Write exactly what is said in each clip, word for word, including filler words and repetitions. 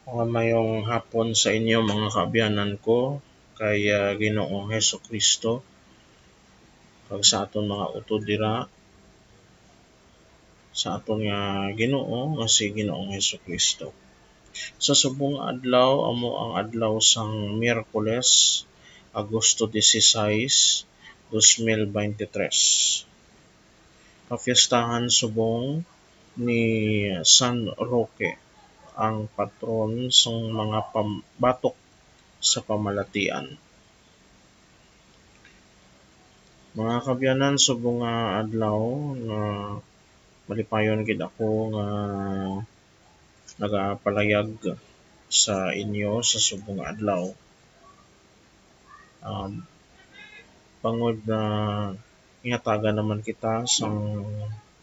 Mga mayong hapon sa inyo, mga kaabyanan ko kay, ah, Ginoong Hesukristo, kag sa aton mga utod dira, sa aton nga Ginoo nga si Ginoong Hesukristo. Sa subong nga adlaw, amo ang adlaw sang Miyerkules, Agosto dieciséis, dos mil veintitrés. Kapiestahan subong ni San Roque, ang patron sang mga pam-, batok sa pamalatian. Mga kaabyanan, subong nga adlaw nga malipayon gid ako nga nagapalayag sa inyo sa subong nga adlaw. Um, bangod na gihatagan naman kita sang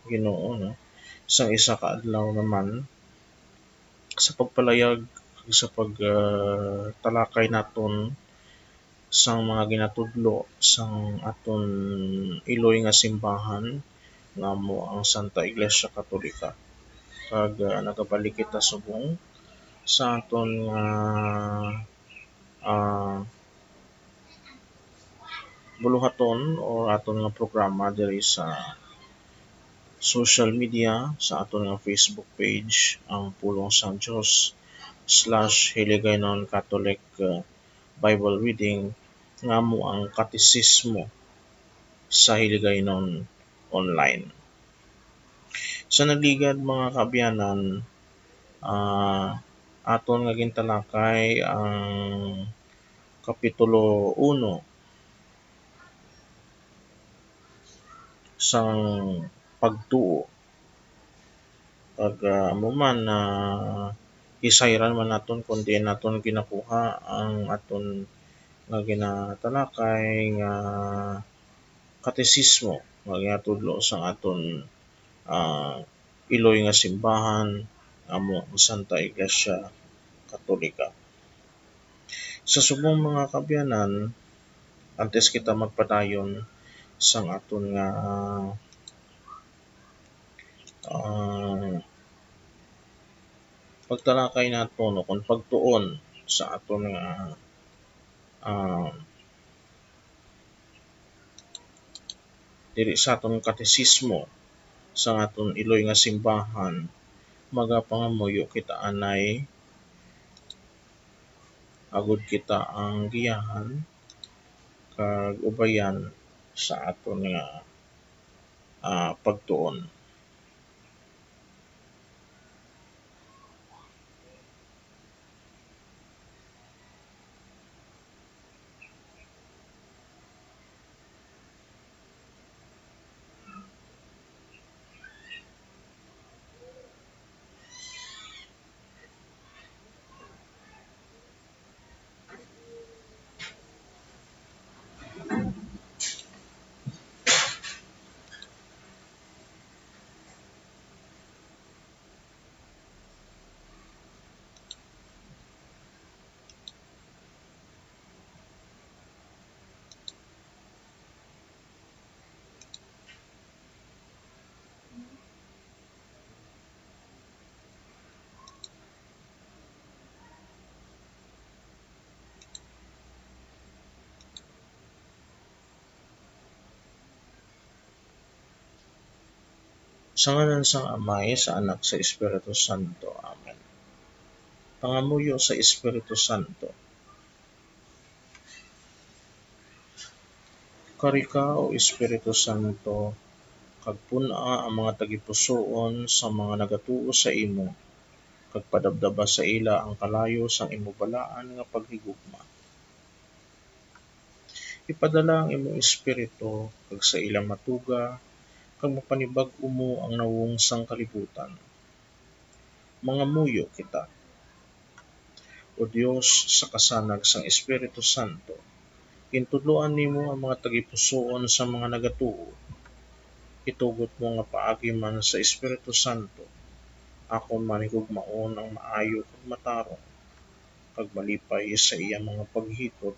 Ginoo, no, sang isa ka adlaw naman sa pagpalayag, sa pag, ah, talakay naton sang mga ginatudlo sang aton iloy nga simbahan, nga amo ang Santa Iglesia Katolika. Kag, ah, nagabalik kita subong sa aton nga, ah, buluhaton o aton nga programa diri sa social media, sa aton nga Facebook page, ang Pulong sang Dios slash Hiligaynon Catholic, uh, Bible Reading, nga amo ang Katesismo sa Hiligaynon Online. Sa nagligad, mga kaabyanan, ah, aton nga gintalakay ang Kapitulo uno sang Pagtuo. Kag, ah, amo man, ah, hisayran man naton kon diin naton ginakuha ang aton nga ginatalakay nga katesismo nga ginatudlo sang aton, ah, iloy nga simbahan, amo ang Santa Iglesia Katolika. Sa subong, mga kaabyanan, antes kita magpadayon sang aton nga, ah, pagtalakay naton o kon pagtuon sa aton nga, ah, diri sa aton katesismo sa aton iloy nga simbahan, magapangamuyo kita anay, agud kita ang giyahan kag ubayan sa aton nga, ah, pagtuon. Sa ngalan sang Amay, sa Anak, sa Espiritu Santo. Amen. Pangamuyo sa Espiritu Santo. Kari ka, O Espiritu Santo, kag pun-a ang mga tagipusoon sa mga nagatuo sa imo, kag padabdaba sa ila ang kalayo sang imo balaan nga paghigugma. Ipadala ang imo Espiritu, kag sa ila matuga, kag mapanibag-o mo ang nawong sang kalibutan. Mangamuyo kita. O Dios, sa kasanag sang Espiritu Santo, gintudloan nimo ang mga tagipusoon sa mga nagatuo. Itugot mo nga paagi man sa Espiritu Santo, akon man higugmaon ang maayo kag matarong, kag malipay sa iya mga paghikot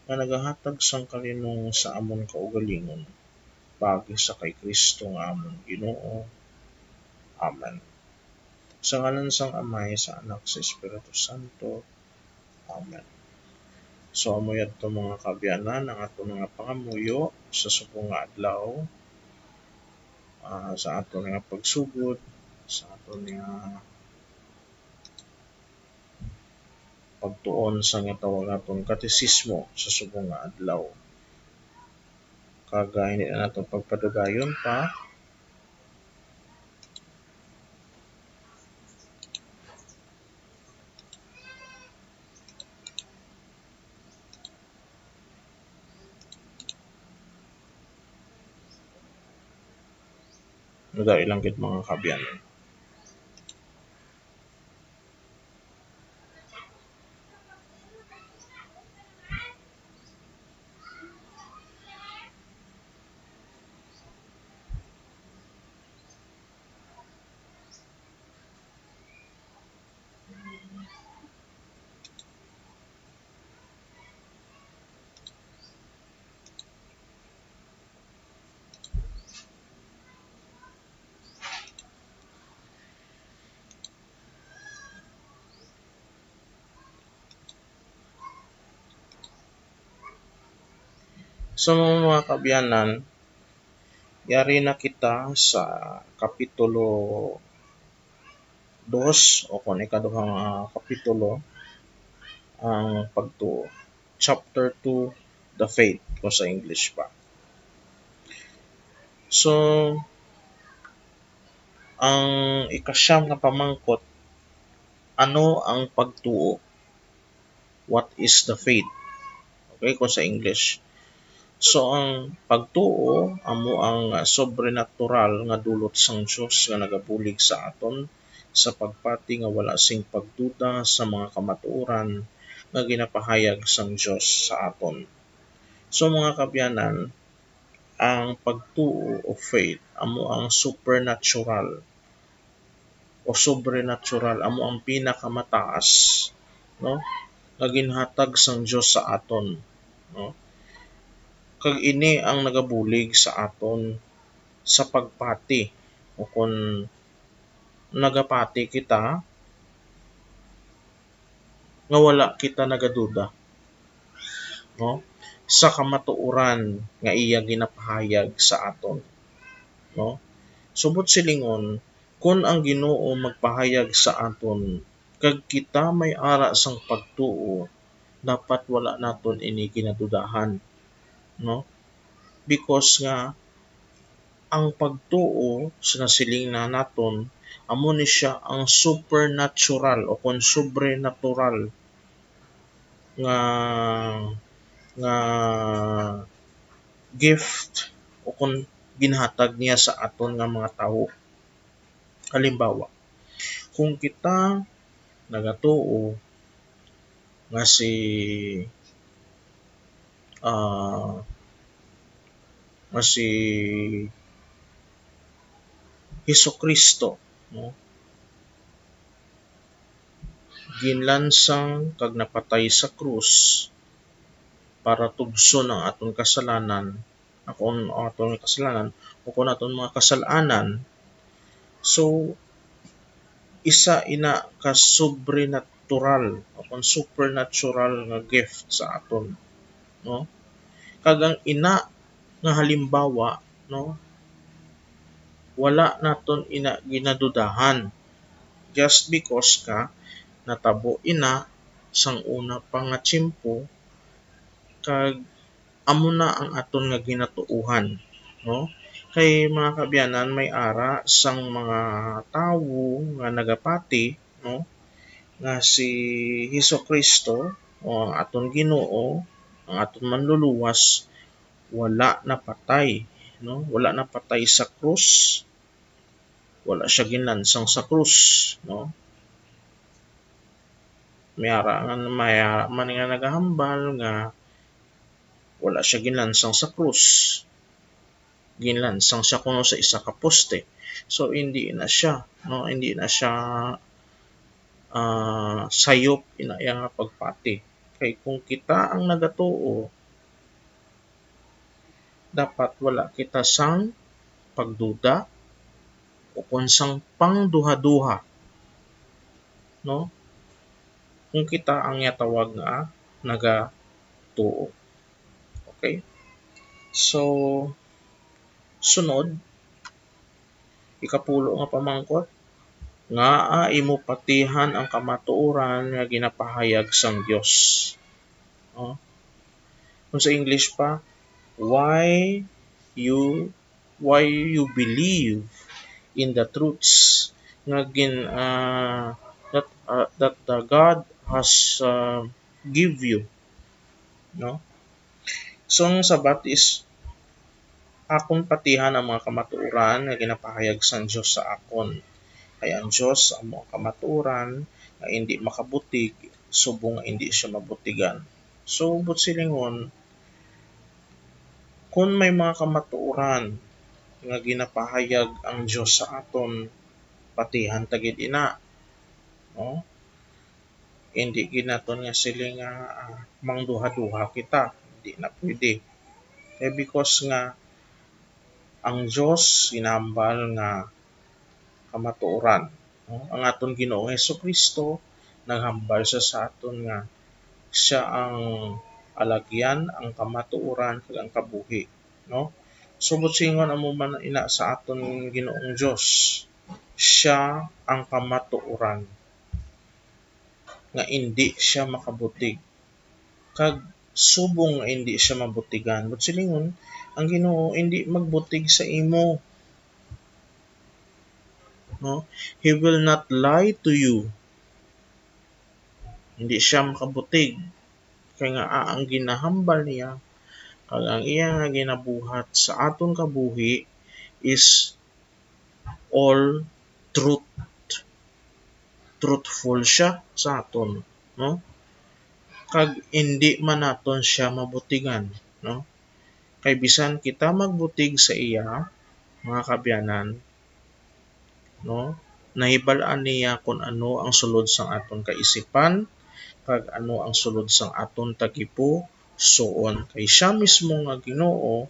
nga nagahatag sang kalinong sa amon kaugalingon, paagi sa kay Cristo nga amon Ginoo. Amen. Sa ngalan sang Amay, sa Anak, sa Espiritu Santo. Amen. So, amo yadto, mga kaabyanan, ang aton nga pangamuyo sa subong nga adlaw, ah, sa aton nga pagsugod, sa aton nga pagtuon sa nga tawag naton katesismo sa subong nga adlaw. Kag, ah, hindi na naton pagpadugayon pa. Madali lang gid, mga kaabyanan. So, mga kaabyanan, yari na kita sa kapitulo dos, o kung ikaduhang, ah, kapitulo, ang pagtuo. Chapter two, the faith, kung sa English pa. So, ang ikasyam nga pamangkot, ano ang pagtuo? What is the faith? Okay, kung sa English. So, ang pagtuo amo ang, ah, sobrenatural nga dulot sang Dios nga nagabulig sa aton sa pagpati nga wala sing pagduda sa mga kamatuoran nga ginapahayag sang Dios sa aton. So, mga kaabyanan, ang pagtuo o faith amo ang supernatural o sobrenatural, amo ang pinakamataas, no, nga ginhatag sang Dios sa aton, no? Kag ini ang nagabulig sa aton sa pagpati, o kon nagapati kita nga wala kita nagaduda, no, sa kamatuoran nga iya ginapahayag sa aton, no? Subot silingon, kon ang Ginoo magpahayag sa aton kag kita may ara sang pagtuo, dapat wala naton ini ginadudahan, no? Because nga ang pagtuo, sa nasiling na naton, amo ni sia ang supernatural o kon sobrenatural nga, nga gift o kon ginhatag niya sa aton nga mga tawo. Halimbawa, kung kita nagatuo nga si, ah, nga si Jesu-Cristo, no, ginlansang kag napatay sa krus para tugson ang aton kasalanan, akon, aton kasalanan, o kon aton mga kasal-anan. So, isa ina ka sobrenatural o kon supernatural nga gift sa aton, no? Kag ang ina nga halimbawa, no, wala naton ina ginadudahan, just because ka natabo ina sang una pa nga tiyempo, kag amo na ang aton nga ginatuohan, no? Kay, mga kaabyanan, may ara sang mga tawo nga nagapati, no, nga si Jesu-Cristo, o ang aton Ginoo, ang aton Manluluwas, wala napatay, no? Wala napatay sa krus. Wala sia ginlansang sa krus, no? May ara nga, may ara man nga nagahambal nga wala sia ginlansang sa krus. Ginlansang sia kuno sa isa ka poste. So, hindi na sia, no? Hindi na sia, ah, sayop ina iya nga pagpati. Kay kung kita ang nagatuo, dapat wala kita sang pagduda o kon sang pangduhaduha, no? Kung kita ang ginatawag nga nagatuo. Okay? So, sunod, ikapulo nga pamangkot, ngaa imo patihan ang kamatuoran nga ginapahayag sang Dios? Oh. Kung sa English pa, why you why you believe in the truths nga gin ah, that ah, that the God has ah, give you, no? So ang sabat is akon patihan ang mga kamatuoran nga ginapahayag sang Dios sa akon. Kay ang Dios amo ang kamatuoran nga indi makabutig subong nga indi siya mabutigan. So, buot silingon, kon may mga kamatuoran nga ginapahayag ang Dios sa aton, patihan ta gid ina, no? Hindi gid naton nga siling nga ah, mangduha-duha kita. Hindi na pwede. Kay because nga ang Dios ginahambal nga kamatuoran, no? Ang aton Ginoong Jesu-Cristo naghambal siya sa aton nga siya ang alagyan, ang kamatuoran, kag ang kabuhi, no? So, buot silingon amo man ina sa aton Ginoong Dios, siya ang kamatuoran nga indi siya makabutig, kag subong nga indi siya mabutigan. Buot silingon, ang Ginoo indi magbutig sa imo. No? He will not lie to you. Hindi siya makabutig. Kay nga ah, ang ginahambal niya kag ang iya nga ginabuhat sa aton kabuhi is all truth. Truthful siya sa aton, no? Kag indi man naton siya mabutigan, no? Kay bisan kita magbutig sa iya, mga kaabyanan, no? Nahibal-an niya kon ano ang sulod sang aton kaisipan kag ano ang sulod sang aton tagipusoon. Kay siya mismo nga Ginoo,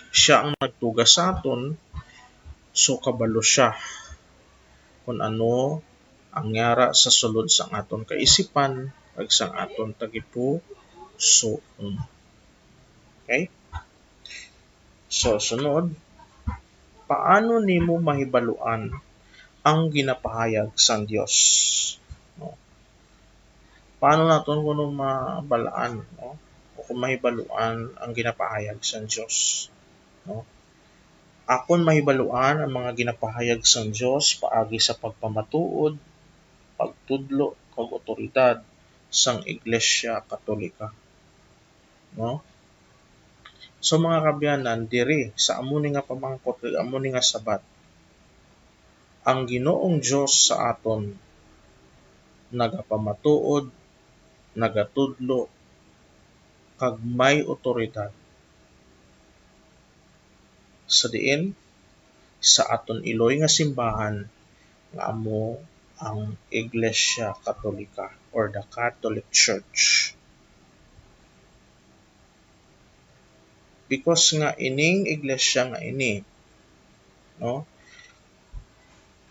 siya ang nagtuga sa aton, so kabalo siya kon ano ang yara sa sulod sang aton kaisipan kag sang aton tagipusoon. Okay? So, sunod, paano nimo mahibaluan ang ginapahayag sang Dios? No? Paano naton kuno mabalaan, no? O kung mahibaluan ang ginapahayag sang Dios, no? Akon mahibaluan ang mga ginapahayag sang Dios paagi sa pagpamatuod, pagtudlo, kag awtoridad sang Iglesia Katolika. No? So, mga kaabyanan, diri sa amo ni nga pamangkot kag amo ni nga sabat, ang Ginoong Dios sa aton nagapamatuod, nagatudlo, kag may awtoridad sa diin sa aton iloy nga simbahan nga amo ang Iglesia Katolika or the Catholic Church. Because nga ining iglesia nga ini, no?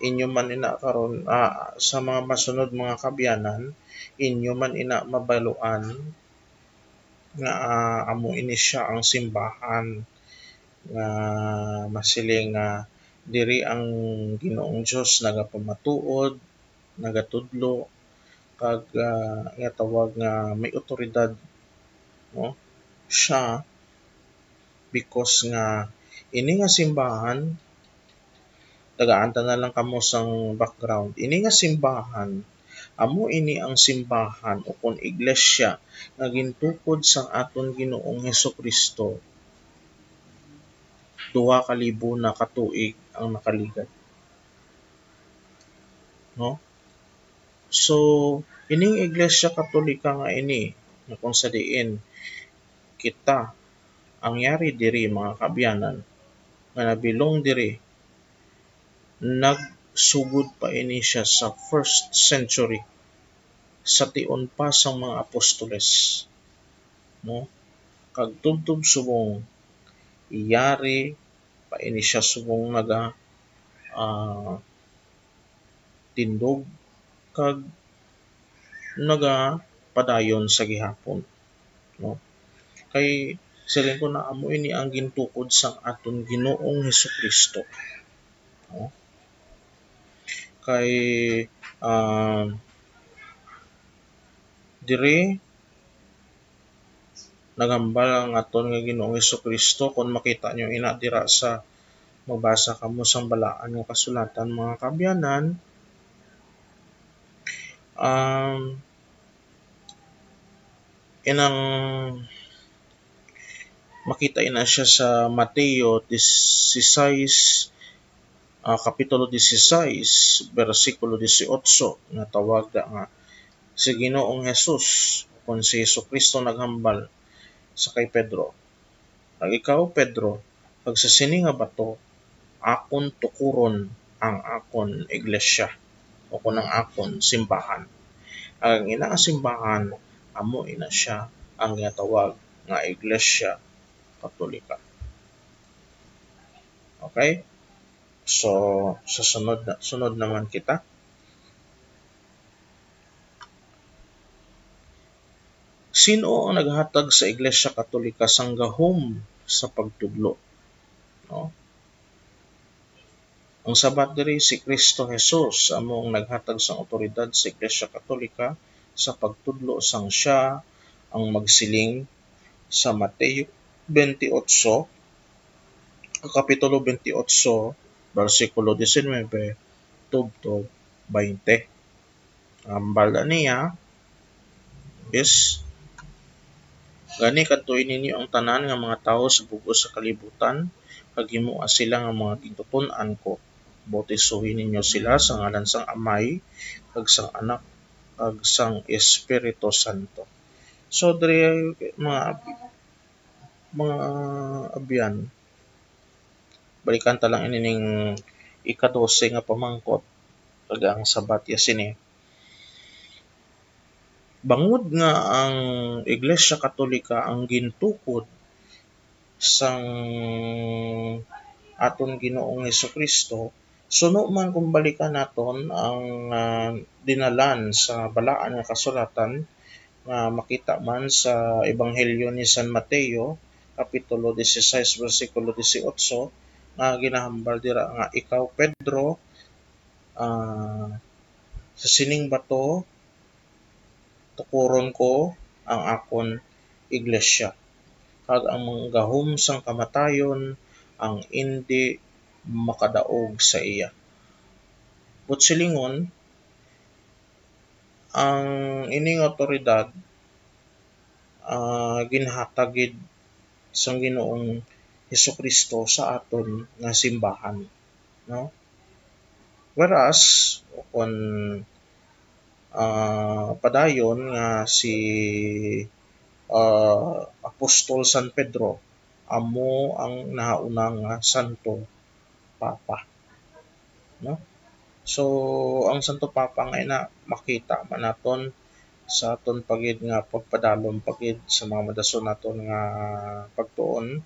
Inyo man ina karon, ah, sa mga masunod, mga kaabyanan, inyo man ina mabaluan nga, ah, amo ini sia ang simbahan nga masiling nga diri ang Ginoong Dios nagapamatuod, nagatudlo, kag, ah, nga tawag nga may awtoridad, no? Sia, because nga ini nga simbahan, tagaan ta na lang kamo sang background. Ini nga simbahan, amo ini ang simbahan ukon iglesia nga gintukod sang aton Ginoong Jesu-Cristo duha ka libo na ka tuig ang nakaligad. No? So, ining Iglesia Katolika nga ini, nga kung sa diin kita ang yari diri, mga kaabyanan, nga nabilong diri, nagsugod pa ini sia sa first century, sa tion pa sang mga apostoles, no? Kag tubtob subong yari pa ini sia subong naga, ah, tindog kag nagapadayon sa gihapon, no? Kay siling ko na amo ini ang gintukod sang aton Ginoong Jesu-Cristo, no? Kay, ah, diri naghambal ang aton nga Ginoong Jesu-Cristo. Kung makita nyo ina dira sa magbasa kamo sang Balaan nga Kasulatan, mga kaabyanan, um, inang makita ina siya sa Mateo dieciséis, ah, kapitulo dieciséis, bersikulo dieciocho, nga tawag da nga si Ginoong Jesus, kon si Jesu-Cristo naghambal sa kay Pedro, "Kag ikaw, Pedro, kag sa sini nga bato, akon tukuron ang akon iglesia," o kon ang akon simbahan. Ang ina nga simbahan, amo ina sia ang ginatawag nga Iglesia Katolika. Okay? So, sa sunod na, sunod naman kita. Sino ang naghatag sa Iglesia Katolika sang gahom sa pagtudlo? No? Ang sabat diri, si Cristo Jesus amo ang naghatag sang awtoridad sa Iglesia Katolika sa pagtudlo, sang sia ang magsiling sa Mateo twenty-eight, kapitulo twenty-eight, bersikulo diecinuebe tubtob twenty. Ang hambal niya is, "Gani, kadtoi ninyo ang tanan nga mga tawo sa bug-os sa kalibutan, kag himoa sila nga mga gintuton-an ko. Bautisohi ninyo sila sa ngalan sang Amay, kag sang Anak, kag sang Espiritu Santo." So, diri, mga, mga abyan, balikan ta lang ini ning ika-dose nga pamangkot, kag ang sabat ya sini. Bangod nga ang Iglesia Katolika ang gintukod sang aton Ginoong Jesu-Cristo, suno man kung balikan naton ang, ah, dinalan sa Balaan nga Kasulatan, nga makita man sa Ebanghelyo ni San Mateo, kapitulo dieciséis, bersikulo dieciocho, nga ginahambal dira nga, "Ikaw, Pedro, ah, sa sining bato tukuron ko ang akon iglesia, kag ang mga gahom sang kamatayon ang indi makadaog sa iya." Buot silingon, ang ining awtoridad, ah, ginhatag gid sang Ginoong Jesu-Cristo sa aton nga simbahan, no? Whereas, kung, ah, padayon nga si, ah, Apostol San Pedro amo ang nahauna nga Santo Papa, no? So, ang Santo Papa nga ina, makita man naton sa aton pa gid nga pagpadalom pa gid sa mga madason naton nga pagtuon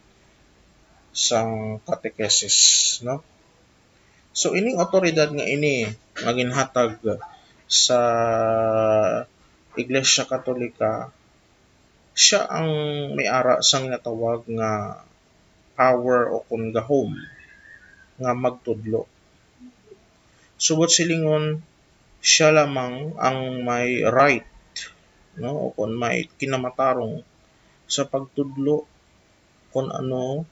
sang katekesis, no? So, ining awtoridad nga ini nga ginhatag sa Iglesia Katolika, sia ang may ara sang ginatawag nga power o kon gahom nga magtudlo. Buot silingon, sia lamang ang may right, no, o kon may kinamatarong sa pagtudlo kon ano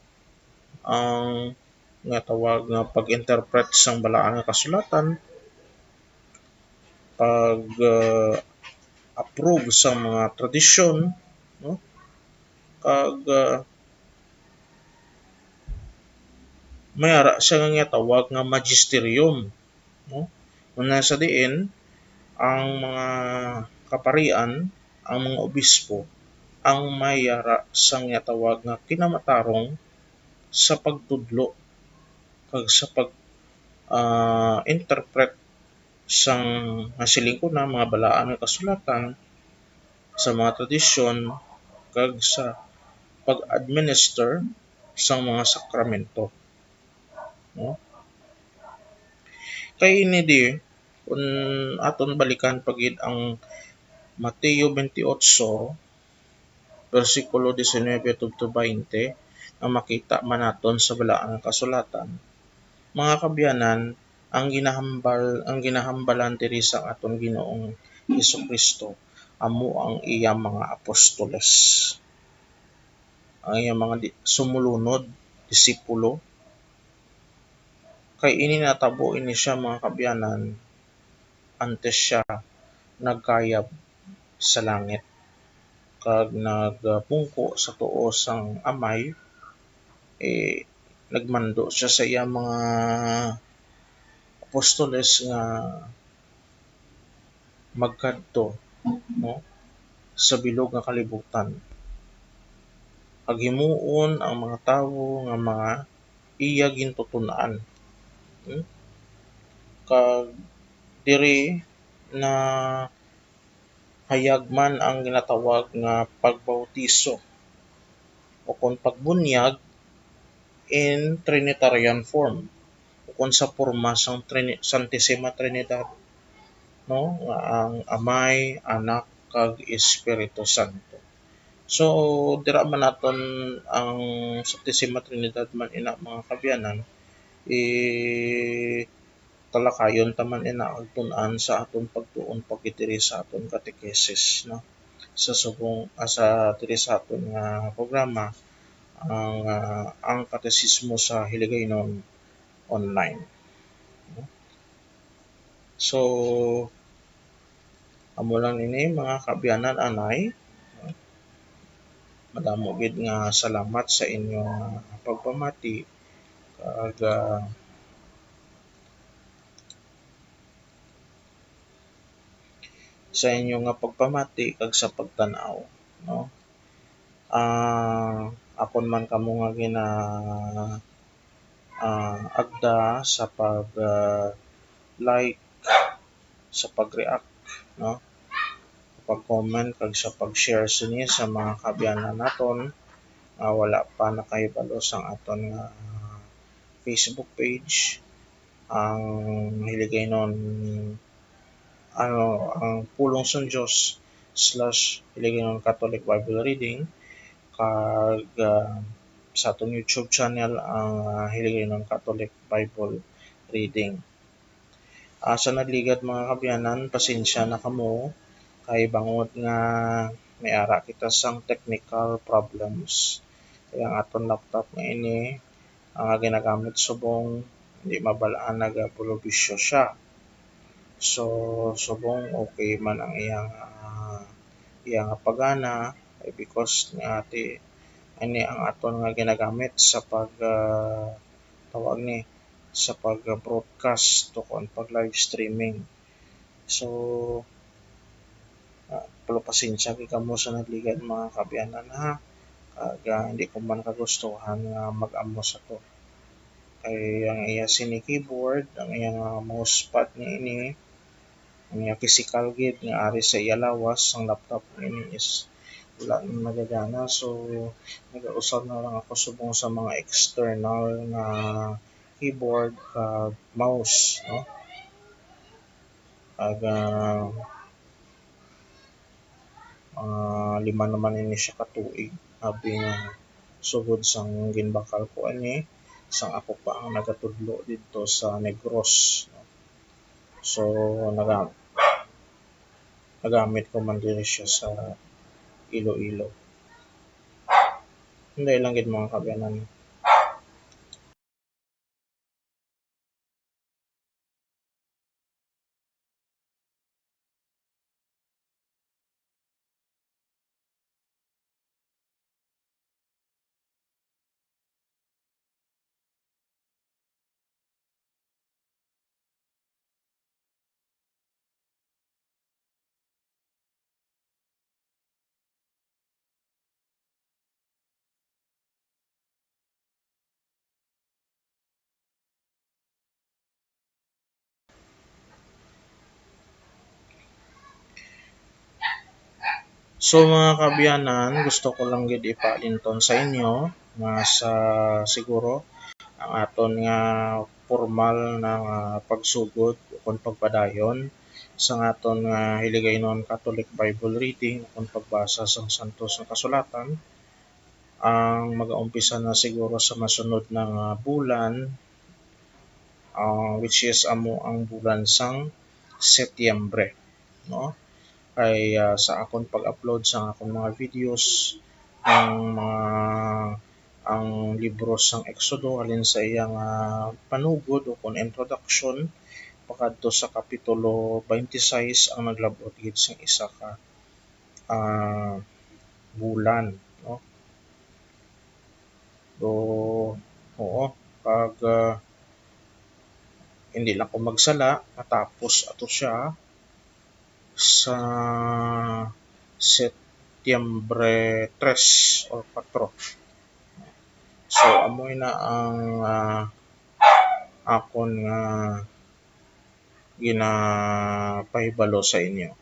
ang nga tawag nga pag-interpret sang Balaan nga Kasulatan, pag, ah, approve sang mga tradisyon, no? Kag, ah, may ara siya nga ginatawag nga magisterium, no? Una sa diin, ang mga kaparian, ang mga obispo, ang may ara sang ginatawag nga kinamatarong sa pagtudlo kag sa pag, ah, interpret sang, nga siling ko na, mga Balaan nga Kasulatan, sa mga tradisyon, kag sa pag-administer sang mga sakramento. No? Kay ini di, Kung aton balikan pa gid ang Mateo twenty-eight, bersikulo nineteen tubtob twenty, nga makita man naton sa Balaan nga Kasulatan, mga kaabyanan, ang ginahambal, ang ginahambalan diri sa aton Ginoong Jesu-Cristo amo ang iya mga apostoles, ang iya mga di-, sumulunod, disipulo. Kay ini natabo ini siya, mga kaabyanan, antes siya nagkayab sa langit kag nagpungko sa tuo sang Amay, eh, nagmando siya sa iya mga apostoles nga magkadto, no, sa bilog nga kalibutan, kag himuon ang mga tawo nga mga iya gintuton-an. Hmm? Kag diri nahayag man ang ginatawag nga pagbautiso, o kon pagbunyag in Trinitarian form, o kon sa porma sang Trini-, Santisima Trinidad, no, nga ang Amay, Anak, kag Espiritu Santo. So, dira man naton ang Santisima Trinidad man ina, mga kaabyanan, i-, talakayon ta man ina ag tun-an sa aton pagtuon pa gid diri sa aton katekesis, no? Sa subong, ah, sa diri sa aton nga programa, ang, ah, ang Katesismo sa Hiligaynon Online. So, amo lang ini, mga kaabyanan, anay. Madamo gid nga salamat sa inyo nga pagpamati kag, ah, sa inyo nga pagpamati kag sa pagtan-aw, no? Ah, akon man kamo nga gina, ah, agda sa pag, ah, like, sa pag-react, no? Sa pag-comment kag sa pag-share sini sa mga kaabyanan naton nga wala pa nakahibalo sang aton nga Facebook page, ang Hiligaynon, ano, ang Pulong sang Dios slash Hiligaynon Catholic Bible Reading, kag, ah, sa aton YouTube channel, ang, ah, Hiligaynon Catholic Bible Reading. Ah, sa nagligad, mga kaabyanan, pasensya na kamo kay bangod nga may ara kita sang technical problems. Kaya ang aton laptop nga ini, ang ginagamit subong, hindi mabal-an nagapulobisyo siya. So, subong okay man ang iyang, ah, iyang pagana, eh, because nga ti, ini ang aton nga ginagamit sa pag, ah, tawag ni, sa pag-broadcast o kon pag live streaming. So, ah, pero pasensya kay kamo sa nagligad, mga kaabyanan, ha. Kag, ah, hindi ko man kagustuhan nga mag-amo sa to. Kay ang iya sini keyboard, ang iya nga mousepad ni ini, ang iya physical gid nga ari sa iya lawas, ang laptop ni ini is wala na nagagana. So, nagausab na lang ako subong sa mga external nga keyboard kag mouse, no? Kag, ah, ah, lima naman ini siya ka tuig, abi nga sugod sang ginbakal ko ini, sang ako pa ang nagatudlo didto sa Negros, no? So, naga-, nagamit ko man diri siya sa Iloilo. Hindi lang gid, mga kaabyanan. So, mga kaabyanan, gusto ko lang gid ipaalinton sa inyo nga sa, siguro, ang aton nga formal na nga pagsugod ukon pagpadayon sa aton nga Hiligaynon Catholic Bible reading ukon pagbasa sang Santos nga Kasulatan. Ang magaumpisa na siguro sa masunod na nga bulan, ah, which is amo ang bulan sang Setyembre, no? Kay, ah, sa akon pag-upload sa akon mga videos, ang mga, ang libro sang Exodo halin sa iyang, ah, panugod ukon introduction pakadto sa kapitulo twenty-six ang naglab-ot gid sing isa ka, ah, bulan, no? So, oo, kag, ah, hindi lang ko magsala, matapos ato siya sa Setyembre tres or patro. So, amo na ang, ah, akon nga ginapahibalo sa inyo.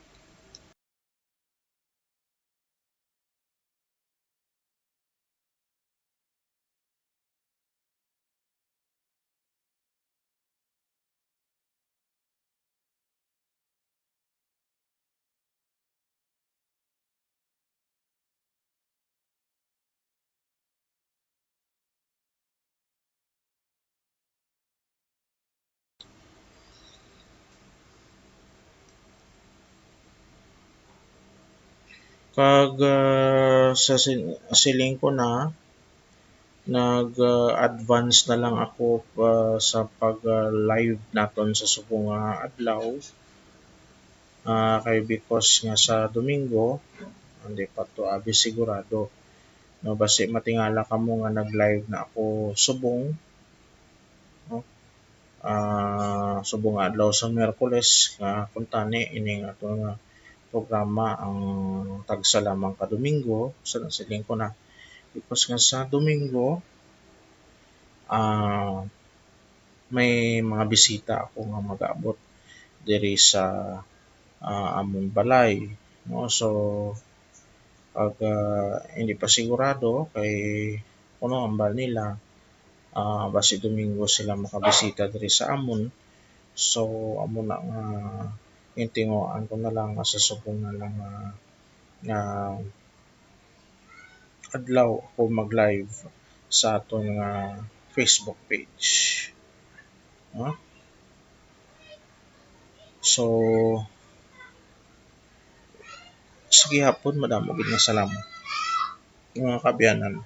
Kag, ah, sa sin-, siling ko na, nag, ah, advance na lang ako pa sa pag, ah, live naton sa subong nga adlaw. Ah, kay because nga sa Domingo, hindi pa to abi sigurado. No, basi matingala kamo nga nag-live na ako subong, no? Ah, subong nga adlaw sa Miyerkules, nga kuntani ining ato nga programa ang tagsa lamang ka Domingo, sa nasiling ko na, because nga sa Domingo, ah, may mga bisita ako nga mag-abot diri sa, ah, amon balay, no? So, ag, ah, hindi pa sigurado kay kuno ambal nila, ah, basi Domingo sila makabisita diri sa amon. So, amo na nga gintinguhaan ko na lang nga sa subong na lang nga, nga adlaw ako mag-live sa aton nga Facebook page. No? So, sige hapon, madamo gid nga salamat, mga kaabyanan,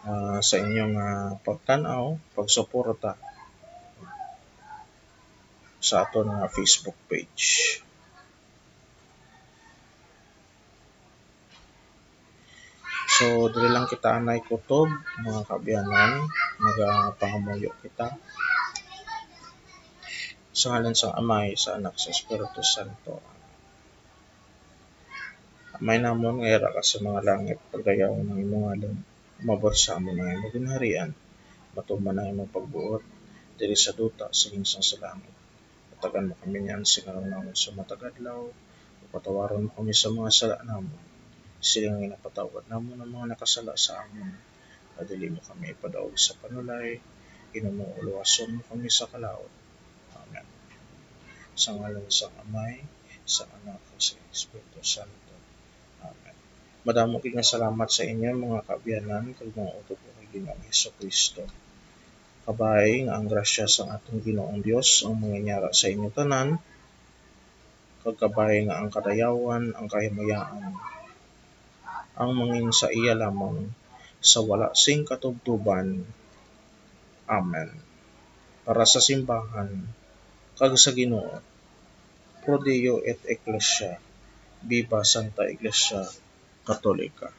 ah, sa inyong, ah, pagtan-aw, pagsuporta sa aton nga Facebook page. So, diri lang kita anay kutob, mga kaabyanan, magapangamuyo kita. Sa ngalan sang Amay, sa Anak, sa Espiritu Santo. Amay namon nga yara ka sa mga langit, pagdayawon ang imong ngalan, umabot sa amon ang imong ginharian, matuman ang imong pagbuot, diri sa duta, siling sang sa langit. Hatagan mo kami niyan sa karon namon sa matag adlaw, ug patawaron mo kami sa mga sala namon, siling nga ginapatawad namon ang mga nakasala sa amon. Nga dili mo kami ipadaog sa panulay, hinunoo luwason mo kami sa kalaut. Amen. Sa ngalan sang Amay, sa Anak, ug sa Espiritu Santo. Amen. Madamo gid nga salamat sa inyo, mga kaabyanan, kag mga utod ko kay Ginoong Jesu-Cristo. Kabay nga ang grasya sang aton Ginoong Dios ang manginyara sa inyo tanan, kag kabay nga ang kadayawan, ang kahimuyaan, ang mangin sa iya lamang sa wala sing katubtoban. Amen. Para sa simbahan kag sa Ginoo, Pro Deo et Ecclesia, Viva Santa Iglesia Katolika.